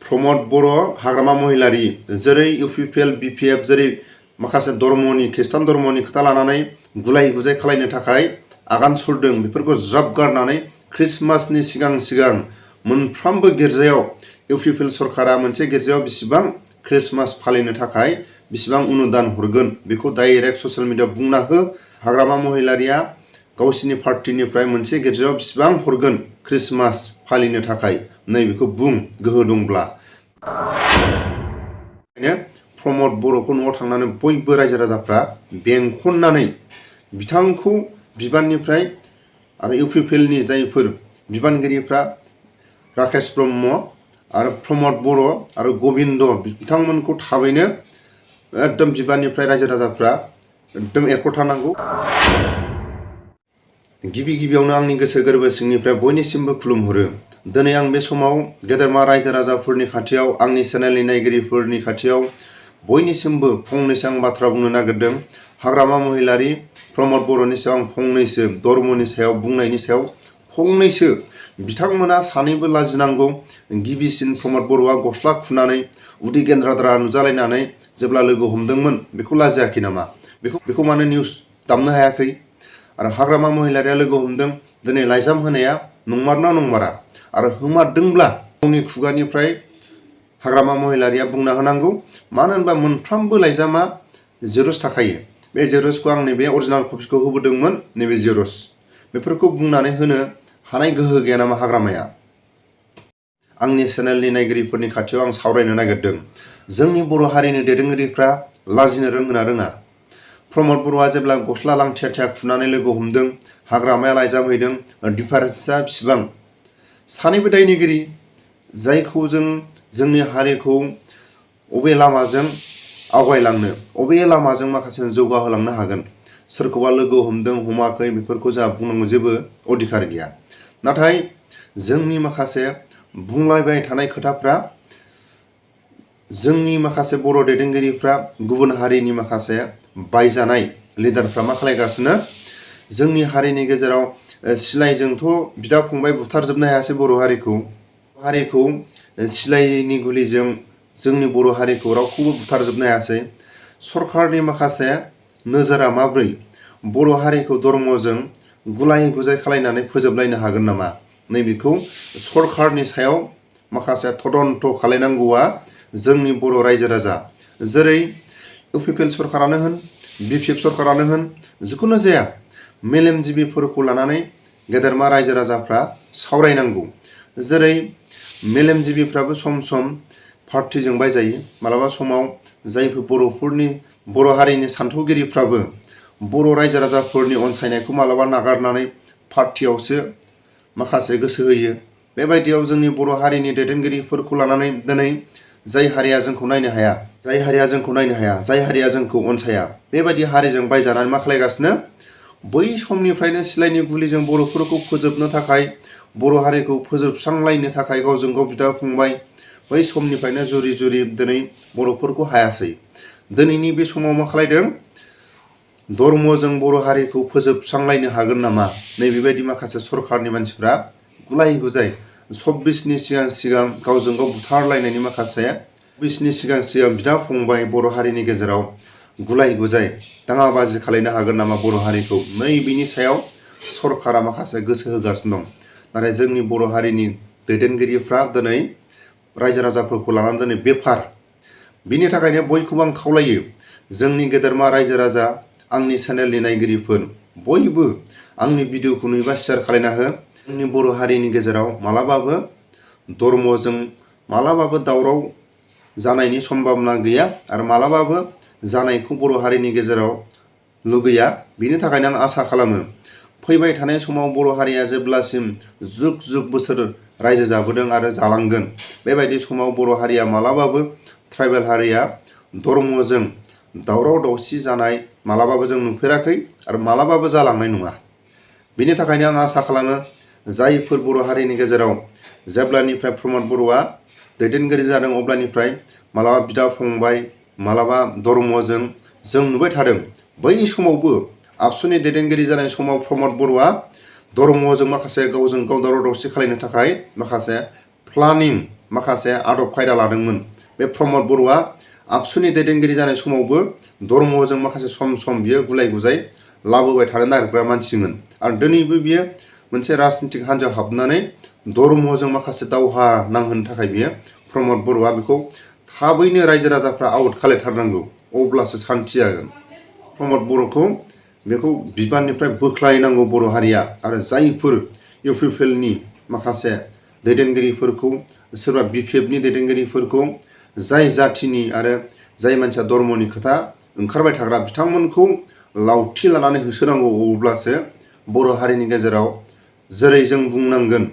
प्रमद बर' हाग्रामा महिलारि जेरै UPPL BPF जेरै माखासे धर्मनि खृष्टान धर्मनि खोथा लानानै गुलाय गुजाय खालायनो थाखाय आगान सुरदों बेफोरखौ ज्राब गारनानै ख्रिस्टमासनि सिगां मोनफ्रोमबो गिर्जायाव इउपिपिएल सरकारा मोनसे गिर्जायाव बेसेबां ख्रिस्टमास फालिनो थाखाय बेसेबां अनुदान हरगोन बेखौ डाइरेक्ट ससियेल मिडियायाव बुंना हो। हाग्रामा महिलारिया गावसिनि पार्टिनिफ्राय मोनसे गिर्जायाव बेसेबां हरगोन ख्रिस्टमास फालिनो थाखाय नैबेखौ बुं गोहो दंब्ला। प्रमद बर'खौ न'आव थांनानै बयबो रायजो राजाफ्रा बेंखननानै बिथांखौ बिबाननिफ्राय आरो इउपिपिएलनि जायफोर बिबानगिरिफ्रा राकेश ब्रह्म आरो प्रमद बर' आरो गबिन्द बिथांमोनखौ थाबैनो एकदम बिबाननिफ्राय रायजो राजाफ्रा एकदम एक'थानांगौ। गिबियावनो आंनि गोसो गोरबो सिंनिफ्राय बयनिसिमबो खुलुमहरो। दिनै आं बे समाव गेदेरमा रायजो राजाफोरनि खाथियाव आंनि चेनेलनि नायगिरिफोरनि खाथियाव बयनिसिमबो फंनैसो आं बाथ्रा बुंनो नागिरदों। हाग्रामा महिलारि प्रमद बर'नि सायाव आं फंनैसो धर्मनि सायाव बुंनायनि सायाव फंनैसो बिथांमोना सानैबो लाजिनांगौ। गिबिसिन प्रमद बर'आ गस्ला खुनानै उदै गेन्द्राद्रा नुजालायनानै जेब्ला लोगो हमदोंमोन बेखौ लाजियाखै नामा? बेखौ मानो निउस दामनो हायाखै? आरो हाग्रामा महिलारिया लोगो हमदों दिनै लाइजाम होनाया नंमारना नंमारा? आरो होमारदोंब्ला गावनि खुगानिफ्राय हाग्रामा महिलारिया बुंना होनांगौ। मानो होनबा मोनफ्रोमबो लाइजामा जेरस थाखायो। बे जेरसखौ आं नैबे अरिजिनाल कपिखौ होबोदोंमोन, नैबे जेरस। बेफोरखौ बुंनानै होनो हानाय गोहो गैया नामा हाग्रामाया? आंनि चेनेलनि नायगिरिफोरनि खाथियाव आं सावरायनो नागिरदों। जोंनि बर' हारिनि दैदेनगिरिफ्रा लाजिनो रोंगोना रोङा? प्रमद बर'आ जेब्ला गस्ला लांथिया खुनानै लोगो हमदों, हाग्रामाया लाइजाम हैदों, डिफारेन्सआ बेसेबां? सानैबो दायनिगिरि। जायखौ जोंनि हारिखौ अबे लामाजों आवगायलांनो, अबे लामाजों माखासे जौगाहोलांनो हागोन, सोरखौबा लोगो हमदों हमाखै बेफोरखौ जोंहा बुंनांगौ जेबो अधिकार गैया। नाथाय जोंनि माखासे बुंलायबाय थानाय खोथाफ्रा जोंनि माखासे बर' दैदेनगिरिफ्रा गुबुन हारिनि माखासे बायजानाय लिडारफ्रा मा खालायगासिनो? जोंनि हारिनि गेजेराव सिलाइजोंथ' बिदा फंबाय बुथारजोबनो हायासै बर' हारिखौ सिलाइनि गुलिजों जोंनि बर' हारिखौ रावखौबो बुथारजोबनो हायासै। सरकारनि माखासे नोजोरा माब्रै बर' हारिखौ धर्मजों गुलाय गुजाय खालायनानै फोजोबलायनो हागोन नामा? नैबेखौ सरकारनि सायाव माखासे तदन्त खालायनांगौआ जोंनि बर' रायजो राजा, जेरै इउपिपिएल सरकारानो होन बिपिएफ सरकारानो होन, जिखुनु जाया मेलेमजिबिफोरखौ लानानै गेदेरमा रायजो राजाफ्रा सावरायनांगौ। जेरै मेलेमजिबिफ्राबो सम पार्टिजों बायजायो। मालाबा समाव जायफोर बर' हारिनि सान्थौगिरिफ्राबो बर' रायजो राजाफोरनि अनसायनायखौ मालाबा नागारनानै पार्टियावसो माखासे गोसो होयो। बेबायदियाव जोंनि बर' हारिनि दैदेनगिरिफोरखौ लानानै दिनै जाय हारिया जोंखौ नायनो हाया, जाय हारिया जोंखौ अनसाया, बेबायदि हारिजों बायजानानै मा खालायगासिनो? बै समनिफ्रायनो सिलाइनि गुलिजों बर'फोरखौ फोजोबनो थाखाय, बर' हारिखौ फोजोबस्रांलायनो थाखाय गावजों गाव बिदा फंबाय बै समनिफ्रायनो जुरि दिनै बर'फोरखौ हायासै। दिनैनि बे समाव मा खालायदों? धर्मजों बर' हारिखौ फोजोबस्रांलायनो हागोन नामा? नैबेबायदि माखासे सरकारनि मानसिफ्रा गुलाय गुजाय 26नि सिगां गावजों गाव बुथारलायनायनि माखासे 26नि सिगां बिदा फंबाय बर' हारिनि गेजेराव गुलाय गुजाय दाङाबाजि खालायनो हागोन नामा बर' हारिखौ? नैबेनि सायाव सरकारा माखासे गोसो होगासिनो दं। नाथाय जोंनि बर' हारिनि दैदेनगिरिफ्रा दिनै रायजो राजाफोरखौ लानानै दिनै बेफार। बिनि थाखायनो बयखौबो आं खावलायो, जोंनि गेदेरमा रायजो राजा, आंनि चेनेलनि नायगिरिफोर बयबो आंनि भिडिअखौ नुयोबा शेयार खालायना हो। जोंनि बर' हारिनि गेजेराव मालाबाबो धर्मजों मालाबाबो दावराव जानायनि सम्भाबना गैया आरो मालाबाबो जानायखौ बर' हारिनि गेजेराव लुगैया। बिनि थाखायनो आं आसा खालामो फैबाय थानाय समाव बर' हारिया जेब्लासिम जुग बोसोर रायजो जाबोदों आरो जालांगोन, बेबायदि समाव बर' हारिया मालाबाबो ट्राइबेल हारिया धर्मजों दावराव दावसि जानाय मालाबाबो जों नुफेराखै आरो मालाबाबो जालांनाय नङा। बिनि थाखायनो आं आसा खालामो जायफोर बर' हारिनि गेजेराव जेब्लानिफ्राय प्रमद बर'आ दैदेनगिरि जादों अब्लानिफ्राय मालाबा बिदा फंबाय, मालाबा धर्मजों जों नुबाय थादों। बै समावबो आबसुनि दैदेनगिरि जानाय समाव प्रमद बर'आ धर्मजों माखासे गावजों गाव दावराव दावसि खालायनो थाखाय माखासे प्लानिं माखासे आदब खायदा लादोंमोन। बे प्रमद बर'आ आबसुनि दैदेनगिरि जानाय समावबो धर्मजों माखासे सम बियो गुलाय गुजाय लाबोबाय थानो नागिरग्रा मानसिमोन आरो दिनैबो बियो मोनसे राजनितिक हान्जायाव हाबनानै धर्मजों माखासे दावहा नांहोनो थाखाय बियो प्रमद बर'आ बेखौ थाबैनो रायजो राजाफ्रा आउट खालायथारनांगौ अब्लासो सान्थि जागोन। प्रमद बर'खौ बेखौ बिबाननिफ्राय बोख्लायनांगौ बर' हारिया आरो जायफोर इउपिपिएलनि माखासे दैदेनगिरिफोरखौ सोरबा बिपिएफनि दैदेनगिरिफोरखौ जाय जाथिनि आरो जाय मानसिया धर्मनि खोथा ओंखारबाय थाग्रा बिथांमोनखौ लावथि लानानै होसोनांगौ अब्लासो बर' हारिनि गेजेराव जेरै जों बुंनांगोन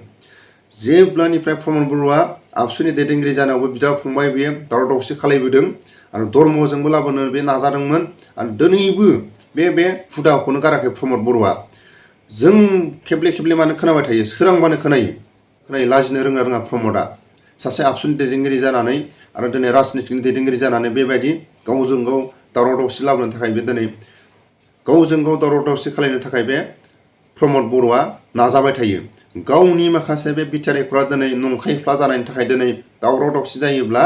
जेब्लानिफ्राय प्रमद बर'आ आबसुनि दैदेनगिरि जानायावबो बिदा फंबाय बेयो दावराव दावसि खालायबोदों आरो धर्मजोंबो लाबोनो बे नाजादोंमोन आरो दिनैबो बे हुदाखौनो गाराखै प्रमद बर'आ। जों खेबले मानो खोनाबाय थायो सोरांबानो खोनायो लाजिनो रोङा प्रमदआ सासे आबसुनि दैदेनगिरि जानानै आरो दिनै राजनितिकनि दैदेनगिरि जानानै बेबायदि गावजों गाव दावराव दावसि लाबोनो थाखाय बे दिनै गावजों गाव दावराव दावसि खालायनो थाखाय बे प्रमद बर'आ नाजाबाय थायो। गावनि माखासे बे बिटिआरफोरा दिनै नंखायफ्ला जानायनि थाखाय दिनै दावराव दावसि जायोब्ला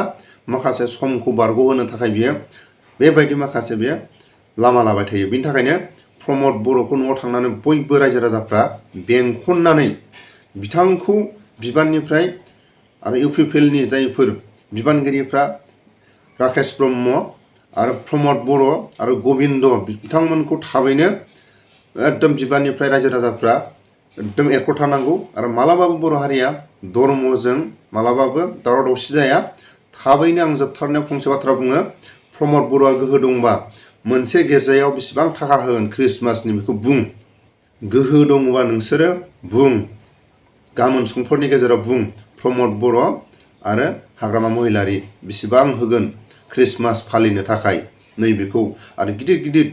माखासे समखौ बारग'होनो थाखाय बियो बेबायदि माखासे बेयो लामा लाबाय थायो। बिनि थाखायनो प्रमद बर'खौ न'आव थांनानै बयबो रायजो राजाफ्रा बेंखननानै बिथांखौ बिबाननिफ्राय आरो इउपिपिएलनि जायफोर बिबानगिरिफ्रा राकेश ब्रह्म आरो प्रमद बर' आरो गबिन्द बिथांमोनखौ थाबैनो एकदम बिबाननिफ्राय रायजो राजाफ्रा एकदम एरख'थारनांगौ आरो मालाबाबो बर' हारिया धर्मजों मालाबाबो दावराव दावसि जाया। थाबैनो आं जोबथारनायाव फंसे बाथ्रा बुङो प्रमद बर'आ गोहो दंबा मोनसे गिर्जायाव बेसेबां थाखा होगोन ख्रिस्टमासनि बेखौ बुं। गोहो दङबा नोंसोरो बुं गाबोन समफोरनि गेजेराव बुं प्रमद बर' आरो हाग्रामा महिलारि बेसेबां होगोन ख्रिस्टमास फालिनो थाखाय नैबेखौ आरो गिदिर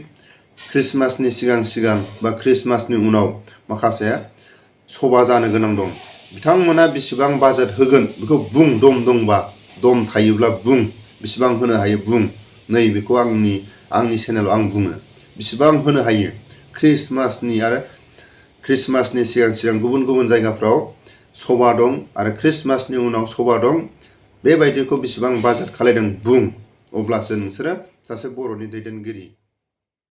ख्रिस्टमासनि सिगां बा ख्रिस्टमासनि उनाव माखासे सभा जानो गोनां दं बिथांमोना बेसेबां बाजेट होगोन बेखौ बुं दंबा दम थायोब्ला बुं बेसेबां होनो हायो बुं नैबेखौ आंनि चेनेलाव आं बुङो बेसेबां होनो हायो ख्रिस्टमासनि आरो ख्रिस्टमासनि सिगां गुबुन जायगाफ्राव सभा दं आरो ख्रिस्टमासनि उनाव सभा दं बेबायदिखौ बेसेबां बाजेट खालायदों बुं अब्लासो नोंसोरो सासे बर'नि दैदेनगिरि